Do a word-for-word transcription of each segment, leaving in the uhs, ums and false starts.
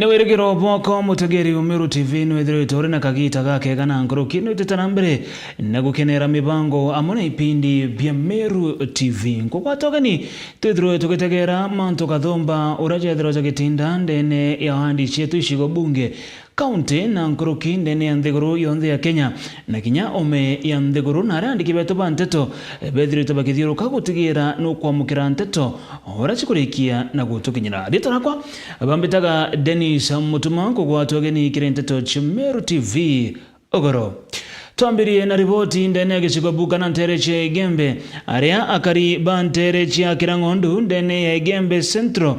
Wirigiro bwakwa mutegeri wa Meru T V nwithiritwe uri na kagita gakega na nkuruki nwitite na mbere na gukenera mibango amwe na ipindi bia Meru T V. Nkugwata ugeni twithirwe tugitegera mantu kathumba uria jethirwa jagitinda ndene ya wandi cietu icigo bunge, kaunti na nkuruki ndene ya nthiguru yonthe ya Kenya, na kinya ome ya nthiguru na aria andiki betu ba nteto bethiritwe bakithiuruka gutigira nukwamukira nteto uria cikurikia na gutukinyira. Riitwa riakwa bambitaga Dennis Mutuma, nkugwatwa ugeni kiri nteto cia Meru T V ugoro. Twambirie na riboti ndene ya gicigo bu kana ntere cia Igembe, aria akari ba ntere cia Kirang'ondu ndene ya Igembe Central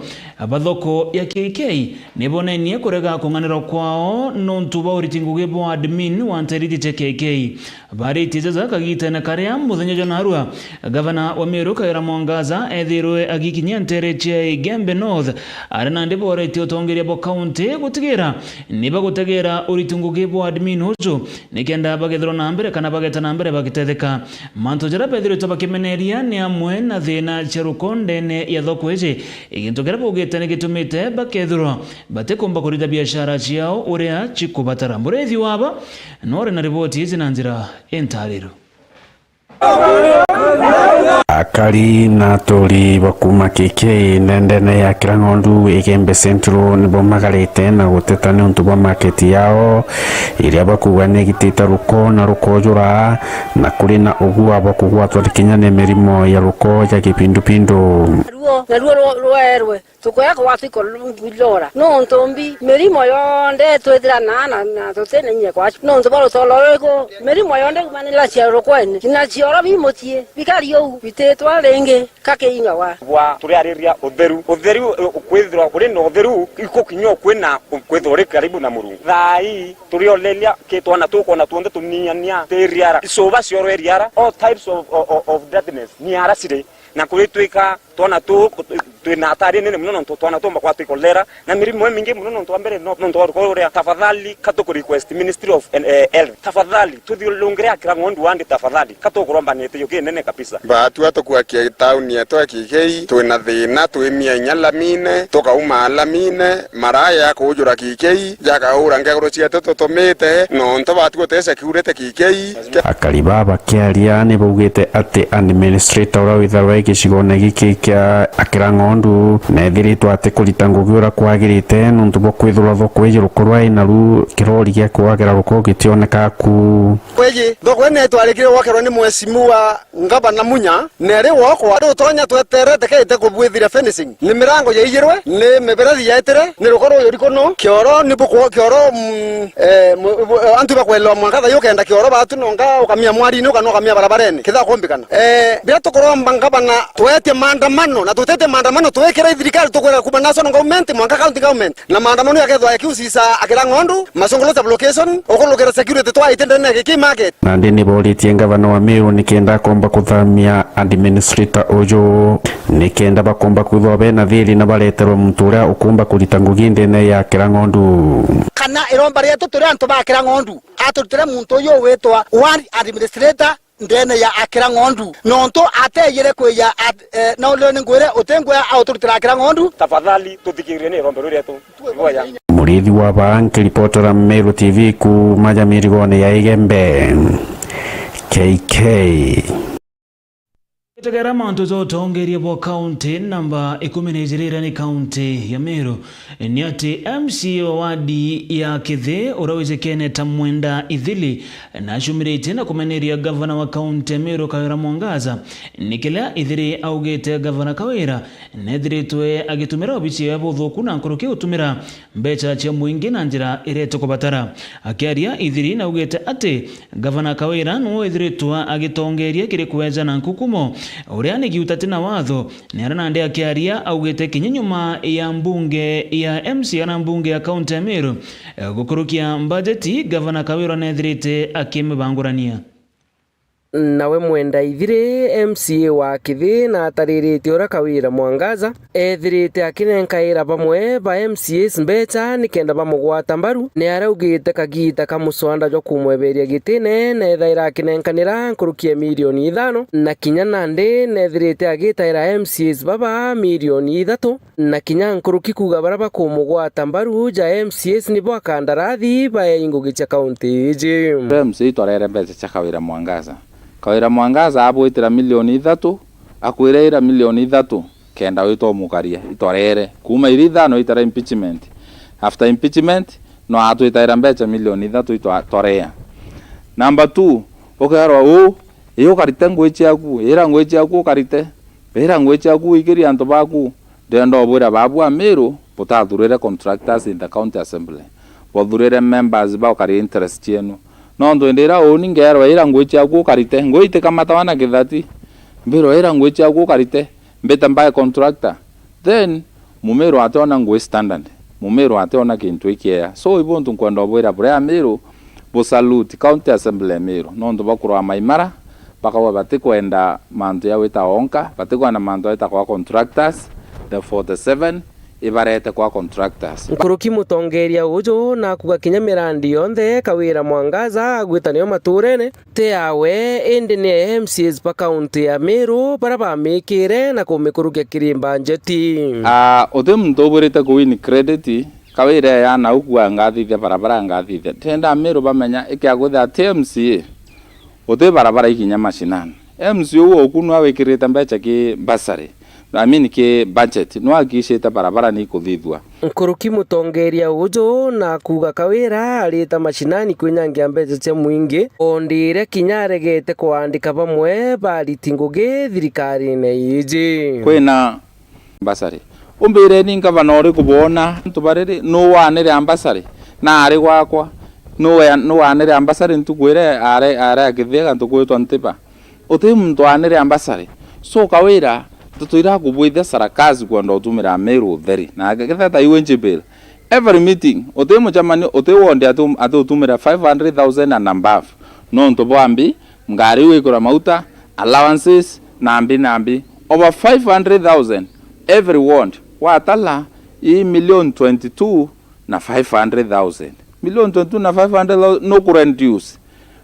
ba thoko ya K K nibonenie kurega kung'anirwa kwao nontu bwa uriti ngugi bwa admin wa ntere iji cia K K. Baritie jaja kagitene karia muthenya jwa narua, gavana wa Meru Kawira Mwangaza ethirwe agikinyia ntere cia Igembe North, aria nandi boretie utongeria bwa kaunti gutigira ni bagutegera uriti ngugi bwa admin uju, nikenda bagethirwa na mbere kana bageta na mbere bagitetheka. Mantu jaria bethiritwe bakimeneria ni amwe na thina cia ruko ndene ya thoko iji, igintu kiria baugite ni gitumite bakethirwa batikumba kurita biashara ciao uria cikubatara. Murithi waba nore na riboti iji na njira intariro. Akari na aturi ba kuuma K K ndene ya Kirang'ondu Igembe Central nibomagarite na guteta niuntu bwa market yao iria bakuuga ni igitite ruko na rukojura, na kuri na ugua bwa kugwatwa kinya ni mirimo ya ruko ya kipindupindu. Naruo, naruo rwo-, rwerwe. Tukoya kugwatwa ikolora. Nontu mbi, mirimo yonthe twithira na, na, na tutina inya kwacu. Nontu bwa rutoro ruriku, mirimo yonthe kumanira cia rukwene. Kinya cioro bi mucii, bikari uu, bititwa ringi, kakiingawa. Bwa turiariria utheru. Utheru, u-, kwithirwa kuri na utheru, igukinya u kwina, u-, kwithirwa uri karibu na Murungu. Thaa ii, turioleria ki twana tukona tuonthe tuniania ti riara. Icuba cioro iriara, all types of, of, of, of dirtiness, ni ara ciri. Na kuritwika twana tu, twina hatari nene mono nontu twana tumba kwatwa ikolera na mirimo imingi mono nontu wa mbere no, nontu wa ruko ruria. Tafadhali, ka tuku request Ministry of, eh, Health, tafadhali, tuthiurungire Kirang'ondu wandi, tafadhali, ka tukuromba nete yo kinene kabisa. Batua tukuakia tauni yetu ya K K, twina thina, twimia inya lamine, tukauma lamine, maraya ya kuujura K K, jakaura ngeguru cietu tutumite, nontu batua gute security K K. Akari baa bakiaria ni baugite ati administrator uria witharwa e gicigone giki kia Akira Ng'ondu neethiritwe ati kurita ngugi uria kwagirite nontu bwa kwithirwa thoko iji rukorwa inaru kirori gia kuagira ruko gitioneka ku. Kwiji thoko ino itwarikire gwakirwa ni Mheshimiwa Ngavana Munya, na iri gwakwa, rutonya tweterete kaite kubwithira finishing. Ni mirango yaiyirwe, ni miberethi yaitire, ni ruko ruyu rikono, kioro ni bukwo, kioro, mm, eh, mu-, bu-, antu bakwelewa mwanka thayo ukenda kioro batu nonga ukamia mwarini ukana ukamia barabarene. Kitha kumbikana. Eh, biria tukuromba ngavana twetie maandamano, na tutetie maandamano twikire thirikari tukwira kuma national government mwanka county government. Na maandamano yakethwa yakiusisa Akira Ng'ondu, Masongolo sub location, ukulukira security twaite ndene ya K K market. Nandi ni boritie ngavana wa Meru nikenda akomba kuthamia administrator uju, nikenda bakomba kwithwa bena thiri na bareterwa muntu uria ukumba kurita ngugi ndene ya Akira Ng'ondu. Kana iromba rietu turi antu ba Akira Ng'ondu, aturutire muntu uyu witwa ward administrator ndene ya Akira Ng'ondu, nontu ateyire kwiya at-, eh, na ulio ni ngwire uti ngwira auturutira Akira Ng'ondu. Tafadhali tuthikirie ni irombe ruu rietu. Iboya. Murithi wa baa nkiripotera Meru T V kuuma ja mirigone ya Igembe, K K. Gitegera mantu ja utongeria bwa kaunti namba ikumi na ijiri iria ni kaunti ya Meru, ni ati M C A wa wadi ya Kithi, uria wijikene ta Mwenda Ithili, na acumiritie na kumeneria gavana wa kaunti ya Meru Kawira Mwangaza, ni kiria Ithiri augite gavana Kawira nethiritwe agitumira obici yawe buthuku na nkuruki gutumira mbeca cia muingi na njira iria itikubatara. Akiaria, Ithiri naugite ati gavana Kawira niwe withiritwe agitongeria kiri kweja na nkukumo uria ni giuta ti na watho. Ni aria nandi akiaria augite kinya nyuma ya mbunge ya M C A na mbunge ya kaunti ya Meru, eh, gukurukia mbajeti, gavana Kawira nethirite akimibangurania. Nawe Mwenda Ithiri, M C A wa Kithi, na atariritie uria Kawira Mwangaza ethirite akinenkaira bamwe ba M C As mbecha nikenda bamugwata mbaru, ni araugite kagiita ka muswanda jwa kumweberia gitine neethaira akinenkanira nkuruki ya milioni ithano, na kinya nandi neethirite agitaira M C As baba milioni ithatu, na kinya nkuruki kuuga baria bakumugwata mbaru ja M C As nibo akandarathi ba ingugi cia kaunti iji. M C A itwarere mbeca cia Kawira Mwangaza. Kawira Mwangaza abwitira milioni ithatu, akwira ira milioni ithatu, kenda witwa umukaria, itwarere. Kuuma iri ithano itara impeachment. After impeachment, no atwitaira mbeca milioni ithatu itwa-, twarea. Number two, ukerwa uu, ii ukarite ngui ciaku, ira ngui ciaku ukarite, ira ngui ciaku uikirie antu baku. Ndenda ubwira babu Amiru, butathurire contractors in the county assembly. Bwathurire members ba ukaria interest cienu. Nontu indi ira uni ngerwa ira ngui ciaku ukarite, ngui itikamatawa na kithati. Mbirwa ira ngui ciaku ukarite, mbite mbae contractor. Then, Mumiru ationa ngui standard. Mumiru ationa kintu ikiea. So, ibu untu nkwenda ubwira buria Amiru, bu salute County Assembly ya Miru. Nontu bakurwa maimara, bakauga batikwenda mantu ya wita onka, batikwenda mantu ya wita kwa contractors, the forty-seven, ibarete kwa contractors. Nkuruki mutongeria uju nakuga kinya mirandi yonthe Kawira Mwangaza agwita niyo maturene, ti yawe, indi ni ya M C As ba kaunti ya Miru baria bamikire na kumikurukia kiri mbanjeti. Ah, uti muntu ubwirite kuwin credit, Kawira eya nau kuuga ngathithia barabara, ngathithia. Ndenda Amiru bamenya ikiagwithia ati M C A, uti barabara ikinya mashinani. M C A uu oku nwa wikirite mbeca ki bursary, I mean ki budget, nwa akishite barabara ni ikuthithua. Nkuruki mutongeria uju na kuuga Kawira arita mashinani kwinyangia mbeca cia mwingi, o ndi iria kinya aregete kwandika bamwe ba ariti ngugi thirikarine iji. Kwina ambasari. Umbireni ngavana uriku bwona antu bariri, nu wanire ambasari? Na ari gwakwa, nu we-, nu wanire ambasari ntuku iria are, are akithiega ntuku itwa Ntiba? Uti muntu wanire ambasari. So Kawira, nteto iria akubwithia sarakasi kwenda utumira Amiru utheri. Na aketheta iwe Jibil. Every meeting, uti mucemanio, uti wondi ati, ati utumira five hundred thousand and above. Nontu bwa mbi, ngari iu ikura mauta, allowances, na mbi na mbi. Over five hundred thousand every ward. Watala, ii million twenty-two na five hundred thousand. Million twenty-two na five hundred thousand, nuku reduce.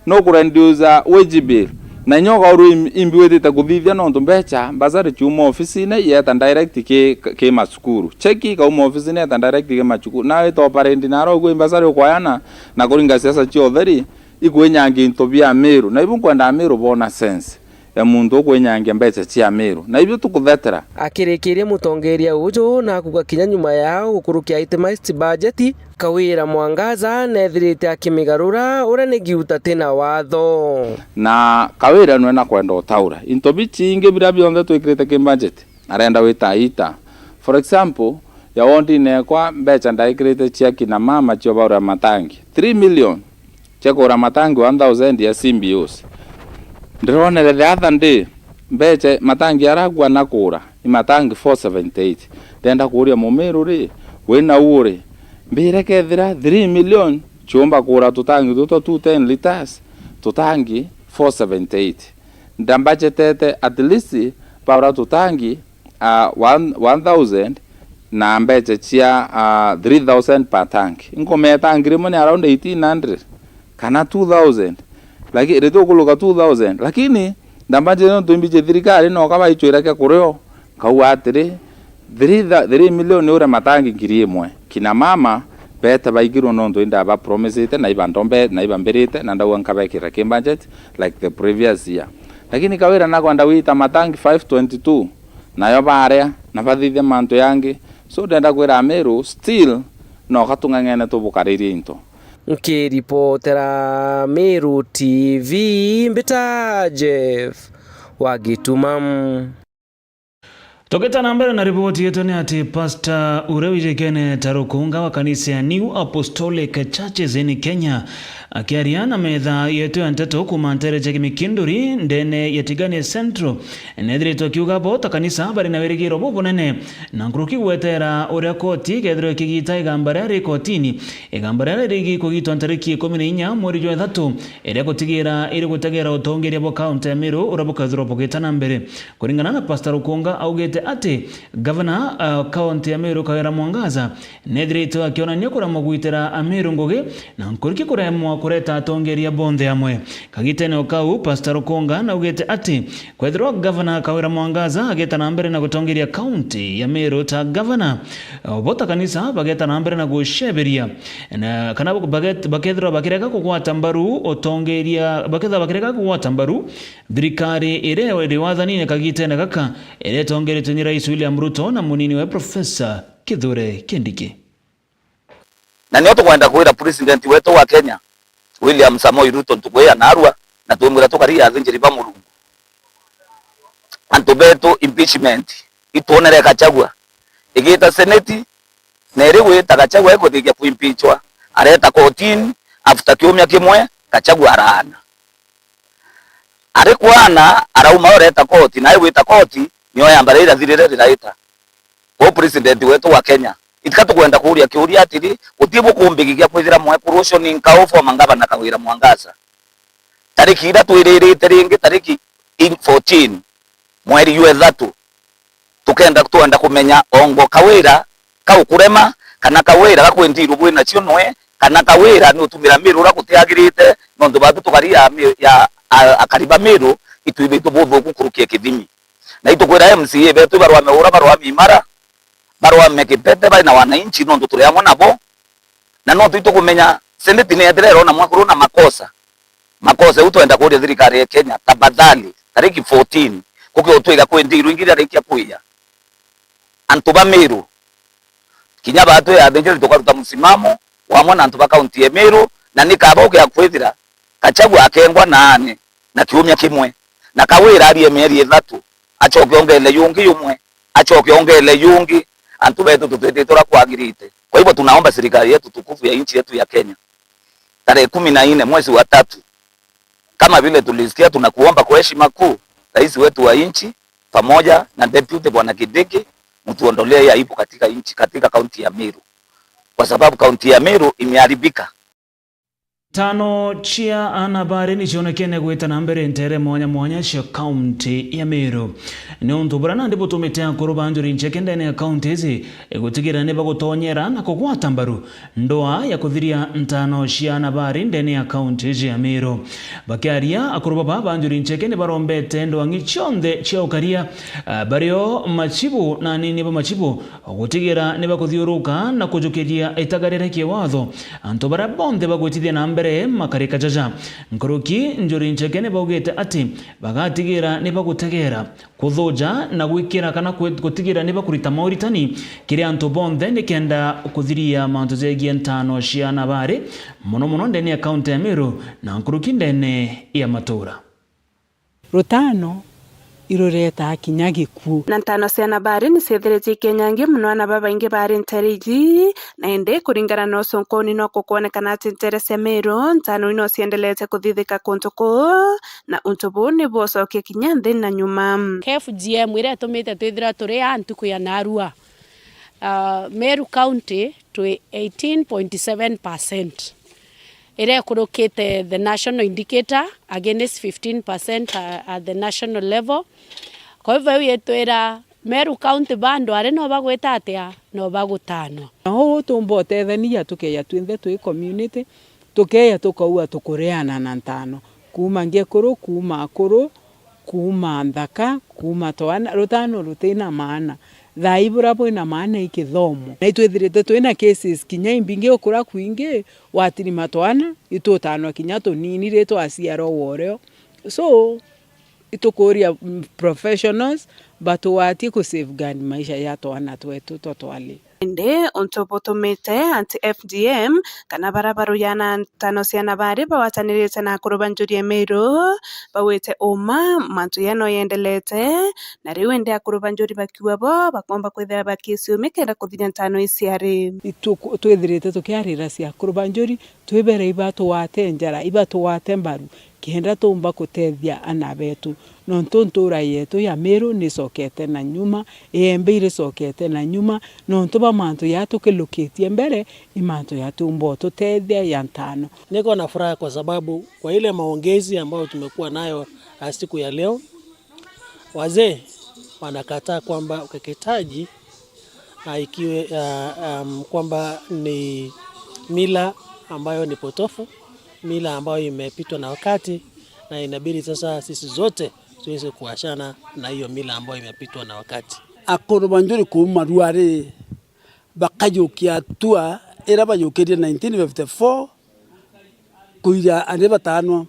Nuku reduce, uh, wage bill. Na inya ukaurwa im-, imbi witite kuthithia nontu mbeca, mbasari ciuma ofisine, ieta direct ki, ki macukuru. Cheki ikauma ofisine, ieta direct ki macukuru. Na wita operate na arogua imbasari ukwayana, na kuringa siasa cia utheri, ikwinyangia into bia Amiru. Na ibu nkwenda Amiru bona sense ya muntu ukwinyangia mbeca cia Amiru. Na ibio tukuthetera. Akirikiria mutongeria uju na kuga kinya nyuma yao gukurukia itemized budget, Kawira Mwangaza nethirite akimigarura uria ni giuta tina watho. Na Kawira nwe na kwenda utaura. Into bicingi biria bionthe twikirite ki budget, arenda wita ita. For example, ya wondine ekwa mbeca ndaikirite cia kina mama cio baura matangi. Three million. Cia kugura matangi one thousand ya C B Os. Ndironere the other day, mbeca matangi aria akua na kugura, ni matangi four seventy-eight. Ndenda kuuria Mumiru ri, wi nau uri? Mbire kethira three million ciumba kugura tutangi tuto two ten liters, tutangi four seventy-eight. Ndambajetete at least baura tutangi ah, one, one thousand na mbeca cia, ah, three thousand per tank. Nkomea tank rimwe ni around eighteen hundred kana two thousand. Laki-, ritukuluka two thousand. Lakini ndambaje nontu imbiji thirikari no kaba ichwira kia kurio, nkauga atiri, three tha-, three million ni uria matangi ngiri imwe. Kina mama, bete baigirwe nontu inda ba promisite, na iba ndombe, na iba mbirite, na ndauga nkabekira ki budget, like the previous year. Lakini Kawira nakwenda gwita matangi five twenty-two, nayo baria, na bathithia mantu yangi. So, ndenda kwira Amiru, still, no katung'ang'ene tubukaririe into. Nkiripotera Meru T V, mbita Jeff wa Gituma. Tugita na mbere na riboti yetu ni ati Pastor uria wijikene ta rukunga wa kanisa ya New Apostolic Churches in Kenya Akiaria na metha yetu ya nteto kuuma nteere cia Kimikinduri ndene ya Tigania Central, neethiritwe akiuga bo ta kanisa bari na wirigiro bubunene na nkuruki gweteera uria koti ikethirwa ikigita igamba riria ri kotini, igamba riria riri kugitwa ntariki ikumi na inya mweri jwa ithatu, iria gutigira iri gutegera utongeria bwa kaunti ya Meru uria bukethirwa bugita na mbere. Kuringana na Pastor Rukunga, augite ati gavana, uh, kaunti ya Meru Kawira Mwangaza neethiritwe akionania kuremwa gwitira Ameru ngugi na nkuruki kuremwa kureta atongeria bonthe amwe. Kagitene o kau, Pastor Rukunga naugite ati kwethirwa gavana Kawira Mwangaza ageta na mbere na gutongeria kaunti ya Meru ta gavana, uh, bo ta kanisa bageta na mbere na guceberia na kana baget-, bakethirwa bakirega kugwata mbaru utongeria, bakethirwa bakirega kugwata mbaru thirikari iria iri wathanine kagitene gaka, iria itongeretwe ni Rais William Ruto na munini we Professor Kithure Kindiki. Na nio tukwenda kwira president wetu wa Kenya, William Samoei Ruto, ntuku ii ya naarua, na twimwira tukari athinjiri ba Murungu. Antu betu impeachment itwonere Gachagua igita seneti, na iri gwita Gachagua ikuthikia kuimpeachwa, areta kotini, after kiumia kimwe, Gachagua araana. Ari kwaana, arauma oreta koti, na aigwita koti, nio yamba riria irathirire riraita. Kwou president wetu wa Kenya, itika tukwenda kuuria kiuria atiri, guti bukumbigigia kwithira mwekuru ucio ni nkau former ngavana Kawira Mwangaza. Tariki iria twiririte ringi, tariki in-, fourteen, mweri jwa ithatu, tukenda, twenda kumenya ongo Kawira kaukurema, kana Kawira gakwendirwe bwinacio nwe, kana Kawira ni utumira Miru uria gutiagirite, nontu batu tukari ya Mi-, ya a-, akari ba Miru itwithitwe buthuku kurukia kithimi. Na itukwira M C A betu barwame ura, barwame Imara, barwame Kipete bari na wananchi, nontu turi amwe nabo. Na no twitwe kumenya seneti ni ethire irona mwekuru na makosa. Makosa iu twenda kuuria thirikari ya Kenya, tafadhali, tariki fourteen, kuke utwiga kwendirwe ingi iriarikia kwiya. Antu ba Miru, kinya batwi athinjiri tukaruta msimamo wamwe na antu ba kaunti ya Miru, na ni kaba ukia kwithira Gachagua akengwa naane na kiumia kimwe, na Kawira arie mieri ithatu, acoke ongele yungi yumwe, acoke ongele yungi, antu betu tutwitite uria kwagirite. Kwa hivyo tunaomba serikali yetu tukufu ya nchi yetu ya Kenya, tarehe kumi na nne mwezi wa tatu, kama vile tulisikia, tunakuomba kwa heshima kuu, rais wetu wa nchi pamoja na deputy bwana Kindiki, mtuondolee hii aibu katika nchi, katika kaunti ya Meru, kwa sababu kaunti ya Meru imeharibika. Ntano cia aana baari ni cionekene gwita na mbere nteere mwanya mwanya cia kaunti ya Meru. Ni untu buria nandi butumite akuru ba njuri nceke ndene ya kaunti ici gutigira ni bagutonyera na kugwata mbaru ndwaa ya kuthiria ntano cia aana baari ndene ya kaunti ici ya Meru. Bakiaria, akuru baba ba njuri nceke ni barombete ndwang'i cionthe cia ukaria, ah, bario machibu na anini ba machibu gutigira ni bakuthiuruka na kujukiria itaga riria kiwatho antu baria bonthe bagwitithia na mbere makarika jaja. Nkuruki njuri nceke ni baugite ati bagatigira ni bagutegera, kuthuja na gwikira kana kwi-, gutigira ni bakurita mauritani kiri antu bonthe nikenda kuthiria mantu jegie ntano cia aana baari, mono mono ndene ya kaunti ya Meru na nkuruki ndene ya matura. Rutano iruretaa kinya gikuu. Na ntano cia aana baari ni ciethirite ikenyangia mono aana babaingi baari nteere iji, na indi kuringana na ucunkuni no kukwonekana ati nteere cia Meru, ntano ino ciendelete kuthithika kuntu kuu, na untu buu ni bucokia kinya nthi na nyuma. K F G M iria itumite twithira turi aa ntuku ya naarua, ah, Meru County twi eighteen point seven percent, iria ikurukite the national indicator against fifteen percent a-, at the national level. Kwa hivyo iu itwira Meru County bado ari no bagwita atia? No bagutanwa. Na uu tumba utethania tukeya twinthe twi community, tukeya tukaua tukureana na ntano. Kuuma ngekuru, kuuma akuru, kuuma nthaka, kuuma twana, rutano rutina maana. Thaa ii buria bwina maana i kithomo. Na itwithirite twina cases kinya imbingi ukura kwingi, watirima twana, itutanwa kinya tunini ri twaciarwa worio. So, itukuria, mm, professionals batugwatie ku safeguard maisha ya twana twetu twa twali. Indi untu butumite anti F G M kana bara baruya na ntano cia nabari bagwatanirite na akuru ba njuri ya Meru, bawite uma mantu ya no yendelete, na riu indi akuru ba njuri bakiuga bo bakomba kwithira bakiciumi kenda kuthiria ntano iciari. Itu-, twithirite tukiarira cia akuru ba njuri, twibere ibatugwate njara, ibatugwate mbaru, kenda tuumba kutethia ana betu. Nontu ntura yetu ya Meru nicokete na nyuma, iembe iricokete na nyuma, nontu bwa mantu ya tukilukitie mbere, i mantu ya tiumba ututethia ya ntano. Niko na furaha kwa sababu kwa ile maongezi ambayo tumekuwa nayo, ah, siku ya leo, wazee wanakataa kwamba ukeketaji, ah, ikiwe, ah, um, kwamba ni mila ambayo ni potofu, mila ambayo imepitwa na wakati, na inabidi sasa sisi zote tuweze kuachana na hiyo mila ambayo imepitwa na wakati. Akuru ba njuri kuuma Ruari bakajukia hatua ira bajukirie nineteen fifty-four, kuiria ari bataanwa.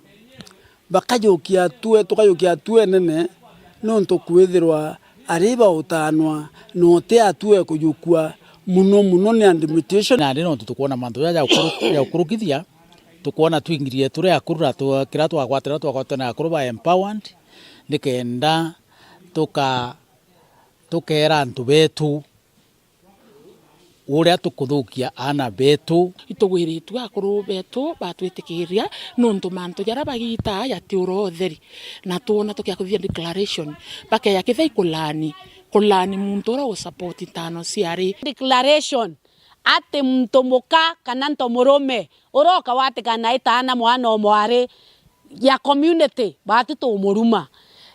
Bakajukia hatua, tukajukia hatua enene, nontu kwithirwa ari bautaanwa, na uti hatua ekujukua muno muno ni administration. Nandi nontu tukwona mantu jaja ja ukuru-, ja ukurukithia, tukwona twingirie turi akuru na tu-, kira twagwatira twagwatana na akuru ba empowered, nikenda tuka-, tukera antu betu uria tukuthukia aana betu. Itugwiritue akuru betu batwitikiria, nontu mantu jaria bagiitaa jatiura utheri, na twona tukia kuthithia declaration, bakeja kithei kulani, kulani muntu uria usupport ntano ciari. Declaration ati muntu muka kana nto murume uroka watikana itaana mwana o mwari ya community, batu tumuruma.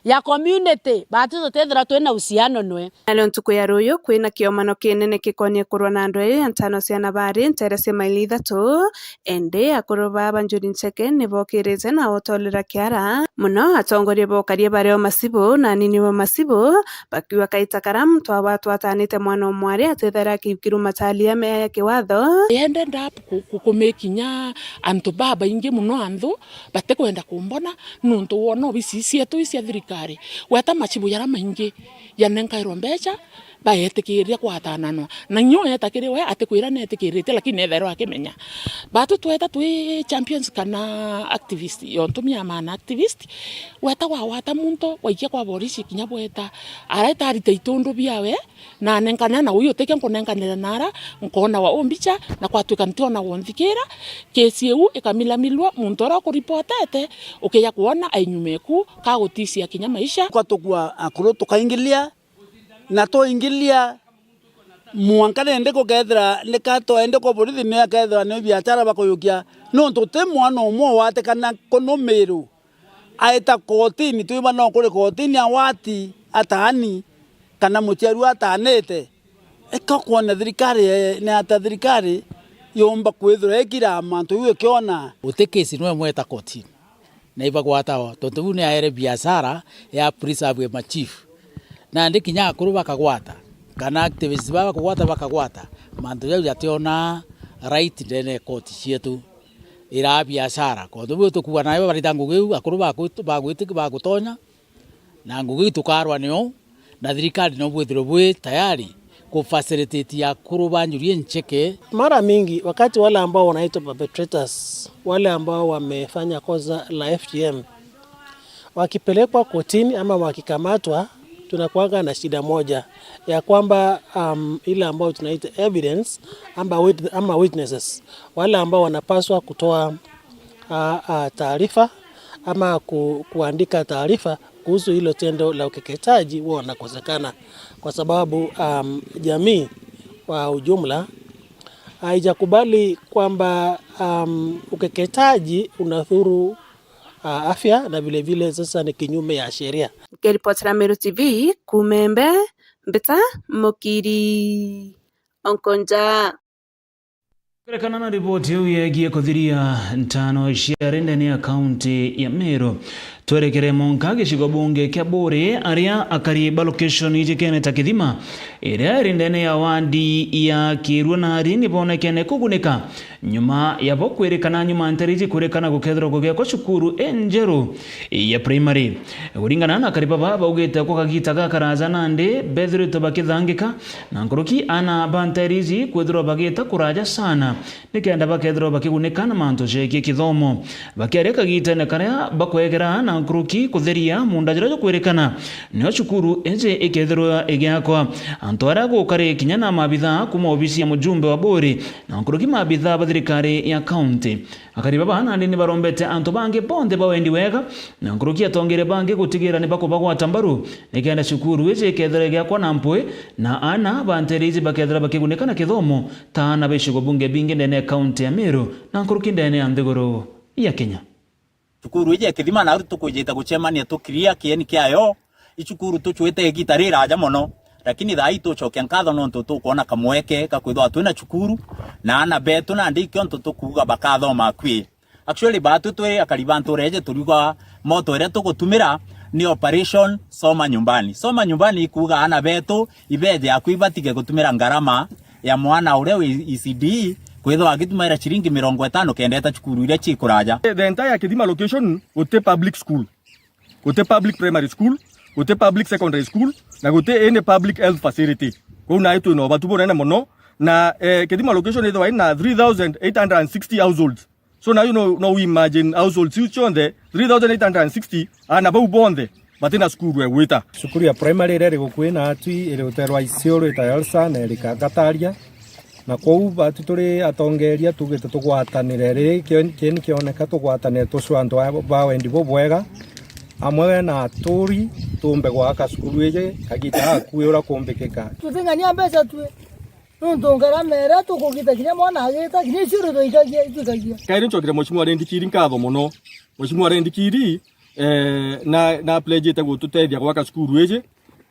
Ya community, batu tutethira twina uhusiano nwe. Nario ntuku ya ruyu kwina kiomano kinene gikonie kurwa na andu aya ntano cia nabari ntere cia maili ithatu, indi akuru baa ba njuri ncheke ni bokirite na utolera kiara. Muno atongoria bokaria bario macibu na anini ba macibu, bakiuga kaita karia muntu aba atwatanite mwana o mwari atwithaira akiruma tali ya mea ya kiwatho. Yende ndap ku-, ku-, kumikinya antu babaingi muno anthu batikwenda kumbona, nontu wona obisi cietu i cia thirikari, gweta macibu jaria maingi janenkairwa mbeca, baetikiria kwatananwa. Na inya ueta kiri we atikwira netikirite, lakini nethairwa akimenya. Batu tweta twi champions kana activist, yontu mi am an activist, weta wawata muntu, waikia kwa borisi kinya bweta, araita arita itundu biawe, na anenkane na uyu utikio nkunenkanira nara, nkona wa umbicha, na kwatwika ntiona wonthikira, kesi iu ikamilamilwa, muntu uria ukuripotete, ukija kwona ainyumeku, kagutisia kinya maisha. Kwa tukua akuru tukaingilia, na twaingilia, mwanka rindi gukethira ni ka twaende kwa borithi, ni akethirwa ni biachara bakuyukia, nontu ti mwana umwe watikana kunumirwa. Aita kotini, twiba no kuri kotini awati ataani, kana muciari ataanite. Eka kwona thirikari, eh, ni ata thirikari yomba kwithirwa ikira mantu iu ikiona? Uti kesi nwe mweta kotini, na ibagwata o, tontu buu ni aere biashara ya preserve ma chief. Nandi kinya akuru bakagwata, kana activists baa bakugwata bakagwata, mantu jau jationa right ndene ya koti cietu. Iraa biashara. Kontu buu tukuga nayo barita ngugi iu, akuru baku-, bagwiti-, bagutonya, na ngugi iu tukarwa nio, na thirikari no bwithirwe bwi tayari ku facilitate akuru ba njuri incheke. Mara mingi, wakati wale ambao wanaitwa perpetrators, wale ambao wamefanya kosa la F G M, wakipelekwa kotini ama wakikamatwa, tunakuanga na shida moja ya kwamba, um, ile ambayo tunaita evidence ama wit-, ama witnesses, wale ambao wanapaswa kutoa, ah, ah, taarifa ama ku-, kuandika taarifa kuhusu hilo tendo la ukeketaji huwa wanakosekana, kwa sababu, um, jamii kwa ujumla haijakubali kwamba, um, ukeketaji unadhuru, ah, afya na vile vile sasa ni kinyume ya sheria. Nkiripotera Meru T V kuuma Embe, Mbita Mukiri Onkonja. Kugerekana na riboti iu yegie kuthiria ntano cia ari ndene ya kaunti ya Meru, Twerekere monka gicigo bunge kia Buuri, aria akari ba location ijikene ta Kithima, iria iri ndene ya wandi ya Kirua nari nibonekene kugunika nyuma ya bo kwirikana nyuma ntere iji kwirikana gukethirwa gugiakwa cukuru injeru ya primary. Kuringana na akari baba, baugite kwa kagita gakaraja nandi bethiritwe bakithangika, na nkuruki ana ba ntere iji kwithirwa bagita kuraja sana nikenda bakethirwa bakigunika na mantu jegie kithomo. Bakiaria kagitene karia bakwegera na nkuruki kutheria munda juria jukwirikana nio cukuru iji ikethirwa igiakwa, antu aria gukari kinya na maabithaa kuma obisi ya mujumbe wa Buuri na nkuruki maabithaa ba thirikari ya kaunti. Akari baba nandi nibarombete antu bangi bonthe ba wendi wega na nkuruki atongeria bangi gutigira nibakubagwata mbaru nikenda cukuru iji ikethirwa igiakwa na mpwi, na ana ba ntere iji bakethirwa bakigunika na kithomo ta ana ba icigo bunge bingi ndene ya kaunti ya Meru na nkuruki ndene ya nthiguru ya Kenya. Cukuru iji ya Kithima naru tukwijite gucemania tukiria kieni kiayo. I cukuru tucwite igita riraja mono, lakini thaa ii tucokia nkatho nontu tukwona kamweke ga kwithirwa twina cukuru, na ana betu nandi ikio ntu tukuuga bakathoma akui. Actually, baatu twi akari ba ntura iji turiuga moto iria tugutumira ni Operation Soma Nyumbani. Soma Nyumbani ikuuga ana betu ibeje akui batige gutumira ngarama ya mwana uria wi E C D E kwithirwa agitumaira ciringi mirongo itano kenda eta cukuru iria ci kuraja. The entire Kithima location guti public school, guti public primary school, guti public secondary school, na guti any public health facility. Kwou nai twina ubatu bunene mono, na, eh, Kithima location ithirwa ina three thousand eight hundred and sixty households. So now you know, no imagine households iu cionthe, three thousand eight hundred and sixty, ana bau bonthe batina cukuru egwita. Cukuru ya primary iria iri gukui na atwi iri uterwa Isiolo, ita Elsa na iri Kagataria. Na kwou batu turi atongeria tugite tugwatanire riri kio-, kieni kioneka tugwatanire tucwe antu ba, ba wendi bubwega, amwe na aturi, tumbe gwaka cukuru iji kagita gakui uria kumbikika. Tuting'ania mbeca tui. Nontu ngarama iria tukugita kinya mwana agita, kinya icio ritwikagia, itwikagia. Kairi ncokire Mheshimiwa Rindikiri nkatho mono. Mheshimiwa Rindikiri, eh, na, na pledgete gututethia gwaka cukuru iji.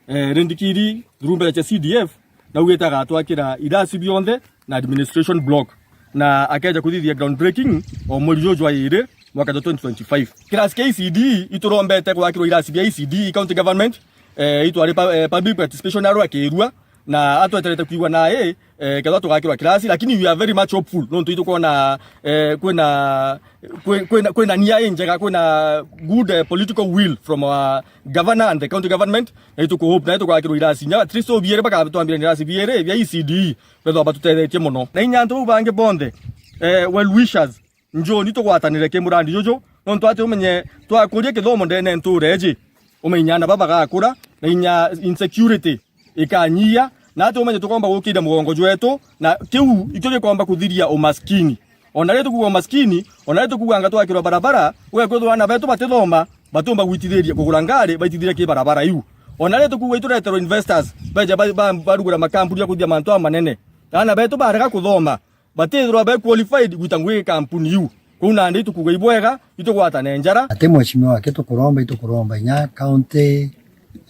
Eh, Rindikiri, through mbere cia C D F, naugite agatwakira irasi bionthe na administration block. Na akeja kuthithia groundbreaking o mweri juju jwa iri mwaka jwa twenty twenty-five. Kirasi kia E C D, iturombete gwakirwa irasi bia E C D, county government, eh, itwari pa-, eh, public participation arwa akirua, na atweterete kwigua nae, eh, kethwa tugakirwa kirasi, lakini we are very much hopeful, nontu itukwona, eh, kwina, kwi-, kwina, kwina nia injega, kwina good, eh, political will from our governor and the county government, na itukuhope, na itukagakirwa irasi inya, at least o biere bakatwambira irasi biere bia E C D, bethwa batutethetie mono. Na inya antu bau bangi bonthe, eh, well wishers, njoni tugwatanire ki murandi juju, nontu ati umenye twakuria kithomo ndene ntura iji, umenye ana baba bagakura, na inya insecurity ikanyia, na ati umenye tukomba gukiria mugongo jwetu, na kiu ikio gikomba kuthiria umaskini. Ona ri tukuuga umaskini, ona ri tukuuga anga twakirwa barabara, ugekwithirwa ana betu batithoma, batumba gwitithiria kugura ngari, baitithirie ki barabara iu. Ona ri tukuuga itureterwa investors, beja ba-, ba-, barugura makampuni ya kuthia mantu amanene. Ana betu barega kuthoma, batithirwa be qualified gwita ngugi kampuni iu. Kwou nandi itukuuga ibwega, itugwatane njara. Ati mheshimiwa wake tukuromba, itukuromba inya county,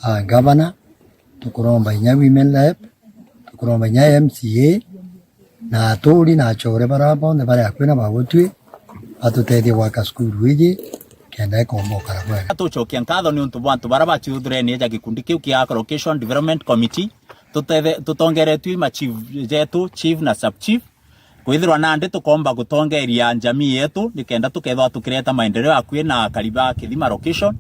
ah, governor, tukuromba inya women rep, tukuromba inya M C A, na aturi na achore bara bonthe bari akui na bagutui, batutethie gwaka cukuru iji, kenda ikomba ukara bwega. Tucokia nkatho ni untu bwa antu bara baciuthurenie ja gikundi kiu kia Location Development Committee, tutethe-, tutongeretue ma chief jetu, chief na sub chief, kwithirwa nandi tukomba gutongeria njamii yetu, nikenda tukethirwa tukireta maendeleo akui na akari ba Kithima location,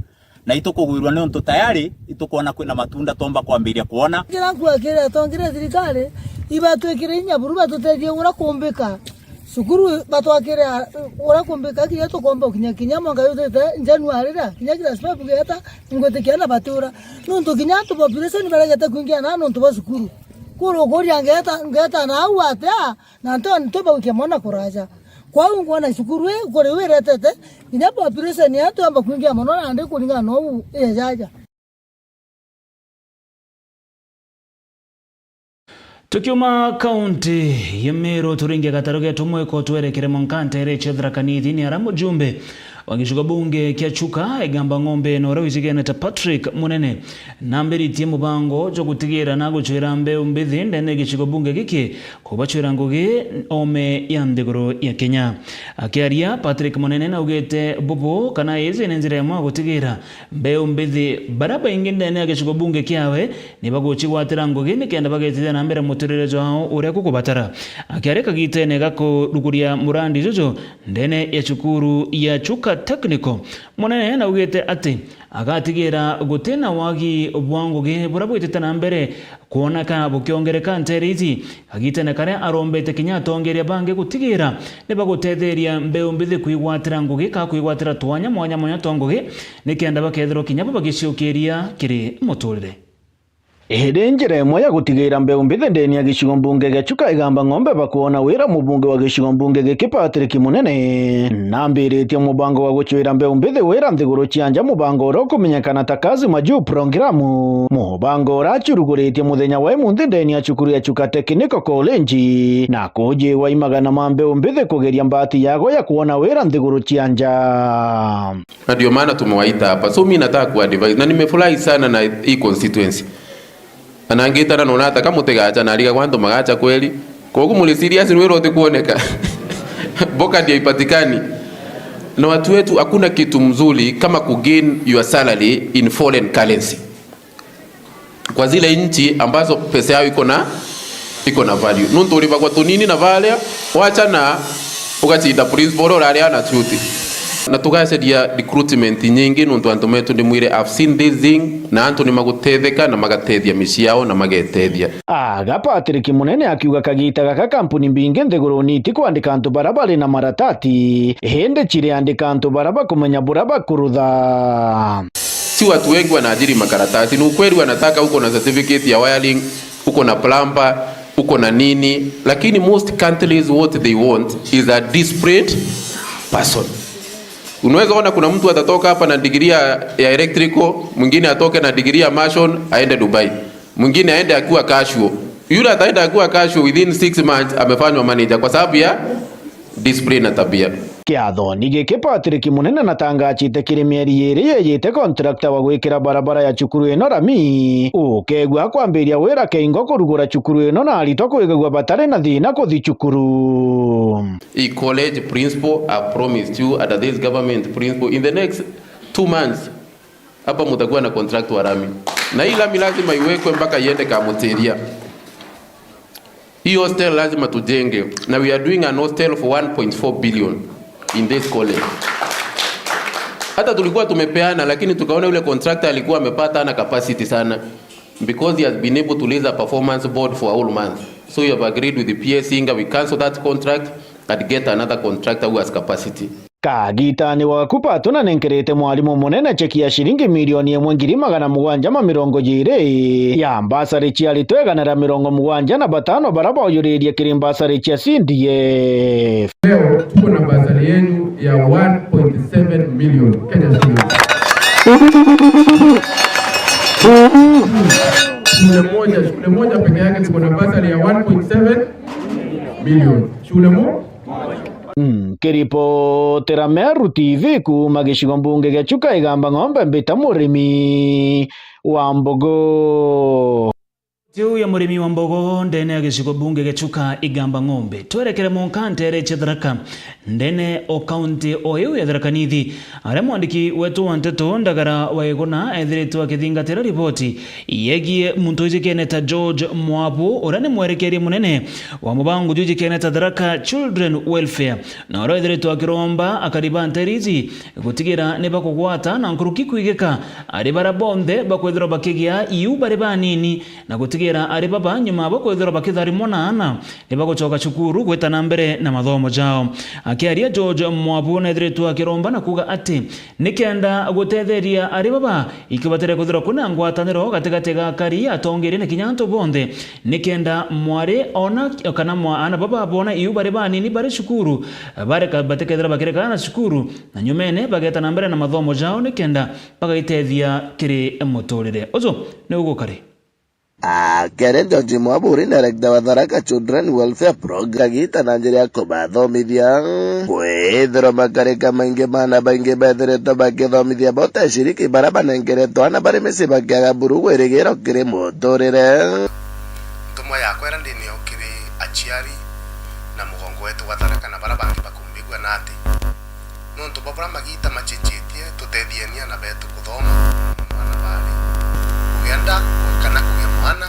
na itukugwirua niuntu tayari itukwona kwina matunda twomba kwambiria kwona. Kira nkua kiri atongeria thirikari, ibatwikire inya buru batutethie uria kumbika. Cukuru batwakire, a, uria kumbika kinya tukomba kinya, kinya mwaka yutite January ria, kinya kila sababu geta ngwitikia na batura. Nuntu kinya antu population baregete kuingia na nuntu bwa cukuru. Kuru kuria ngeta, ngeta na au atia, na nto, nto baukia mwana kuraja. Kwou ngwona cukuru ii kuri wiretete, kinya population ya antu yamba kuingia mono nandi kuringana na uu ijaja. Tukiuma kaunti ya Meru, turinge gataru getu mweko twerekere mwanka ntere cia Tharaka Nithi, ni aria mujumbe Wa gicigo bunge kia Chuka, Igamba Ng'ombe, na uria wijikene ta Patrick Munene, nambiritie mubango jwa gutigira na gucwira mbeu mbithi ndene ya gicigo bunge giki, kubacwira ngugi ome ya nthiguru ya Kenya. Akiaria, Patrick Munene naugite bubu kana iji ni njira imwe ya gutigira mbeu mbithi baria baingi ndene ya gicigo bunge kiawe ni bagucigwatira ngugi nikenda bagetithia na mbere muturire jwao uria gukubatara. Akiaria kagitene ga kuruguria murandi juju ndene ya cukuru ya Chuka Technical, Munene naugite ati agatigira gutina wagi bwa ngugi buria bwitite na mbere kwoneka bukiongereka nteere iji. Kagitene karia arombete kinya atongeria bangi gutigira ni bagutetheria mbeu mbithi kwigwatira ngugi ka kwigwatira twanya mwanya mwanya twa ngugi, nikenda bakethirwa kinya bo bagiciukiria kiri muturire. Iri njira imwe ya gutigira mbeu mbithi ndene ya gicigo mbunge gia Chuka Igamba Ng'ombe bakwona wira mubunge wa gicigo mbunge giki Patrick Munene nambiritie mubango wa gucwira mbeu mbithi wira nthiguru cia nja, mubango uria ukumenyekana ta Kazi Majuu Programme, mubango uria acuruguritie muthenya wa imunthi ndene ya cukuru ya Chuka Technical College, na kujiwa imagana ma mbeu mbithi kugeria mbati yago ya kwona wira nthiguru cia nja. Na ndio maana tumewaita hapa. So mimi nataka kuadvise, na nimefurahi sana na hii constituency. Na nangita na nona hata kama mutigacha na ariga kwantu magacha kweli. Kogu muri serious ni wira utikuoneka. Mboka ndio ipatikani. Na watu wetu, hakuna kitu mzuri kama kugain your salary in foreign currency. Kwa zile nchi ambazo pesa yao iko na, iko na value. Nuntu uribagwa tunini na varia, wachana, ugacinda principal uria uraria na chuti. Na tugacaria recruitment nyingi nuntu antu metu ni mwire, I've seen this thing, na antu ni magutetheka na magatethia micii yao na magetethia. Aga Patrick Munene akiuga kagita gaka kampuni mbingi nthiguruni itikwandika antu baria bari na maratati, indi ciriandika antu baria bakumenya buria bakurutha. Si watu wengi wanaajiri makaratasi. Ni ukweli wanataka uko na certificate ya wiring, uko na plumber, uko na nini, lakini most countries what they want is a disparate person. Unaweza ona kuna mtu atatoka hapa na degree ya, ya electrical, mwingine atoke na degree ya mason, aende Dubai. Mwingine aende akiwa casual. Yule ataenda akiwa casual, within six months amefanywa manager kwa sababu ya discipline na tabia. Kiathoni giki Patrick Munene natangachite kiri mieri iri yeyite contractor wa gwikira barabara ya cukuru ino rami, ukegua akwambiria wira keingo kurugura cukuru ino na aritwa kwigagua batari na thina kuthi cukuru. E college principal, I promised you under this government principal, in the next two months, hapa mutakuwa na contract wa lami. Na hii lami lazima iwekwe mpaka iende Kamutiria. Hii hostel lazima tujenge. Na we are doing an hostel for one point four billion in this college. Hata tulikuwa tumepeana, lakini tukaona yule contractor alikuwa amepata ana capacity sana. Because he has been able to raise a performance board for a whole month. So you have agreed with the P S Inga, we cancel that contract and get another contractor who has capacity. Kagitani waku Pato nanenkerete mwarimu munene cheki ya ciringi milioni imwe ngiri magana mugwanja ma mirongo iri ya mbasari cia aritwa igana ria mirongo mugwanja na batano baria baujuririe kiri mbasari cia C D F. Leo tuko na basari yenu ya one point seven million Kenya shillings. Shule moja, shule moja peke yake tuko na basari ya one point seven million. Shule mo- Mm, kiripotera Meru T V kuuma gicigo mbunge gia Chuka Igamba Ng'ombe, mbita murimi wa mbogo. Tiu ya murimi wa mbogo ndene ya gicigo bunge gia Chuka Igamba Ng'ombe. Twerekere monka ntere cia Tharaka, ndene o kaunti o iu ya Tharaka Nithi, aria mwandiki wetu wa nteto Ndagara wa Iguna ethiritwe akithingatira riboti yegie muntu wijikene ta George Mwabu, uria ni mwerekeria munene wa mubango jwijikene ta Tharaka Children Welfare, na uria wethiritwe akiromba akari ba ntere iji gutigira ni bakugwata na nkuruki kwigika ari baria bonthe bakwithirwa bakigia iu bari banini, na gutigira ari baba nyuma bakwithirwa bakitharimwa na ana ni bagucoka cukuru gwita na mbere na mathomo jao. Akiaria, George Mwabu nethiritwe akiromba na kuuga ati nikenda gutetheria ari baba ikibatire kwithirwa kwina ngwataniro gatigati ga akari, atongeria na kinya antu bonthe, nikenda mwari ona kana mwa-, ana baba bona iu bari banini bari cukuru, bareka, batikethira bakirekana na cukuru, na nyumene bageta na mbere na mathomo jao nikenda bagaitethia kiri muturire. Uju ni ugukari. Akere George Mwaburi, director wa Tharaka Children Welfare Program, agita na njira ya kubathomithia kwithirwa makarika maingi maana baingi bethiritwe bakithomithia boteshiriki bara banengeretwe ana bari micii bakiaga buru gwirigiro kiri muturire. Ntumwa yakwa iria ndi nayo kiri aciari na mugongo wetu gwa Tharaka na bara bangi bakumbigua na ati, nontu bwa buria magiita macenjetie, tutethieni ana betu kuthoma, mwana bari kugia nda kana kugia mwana,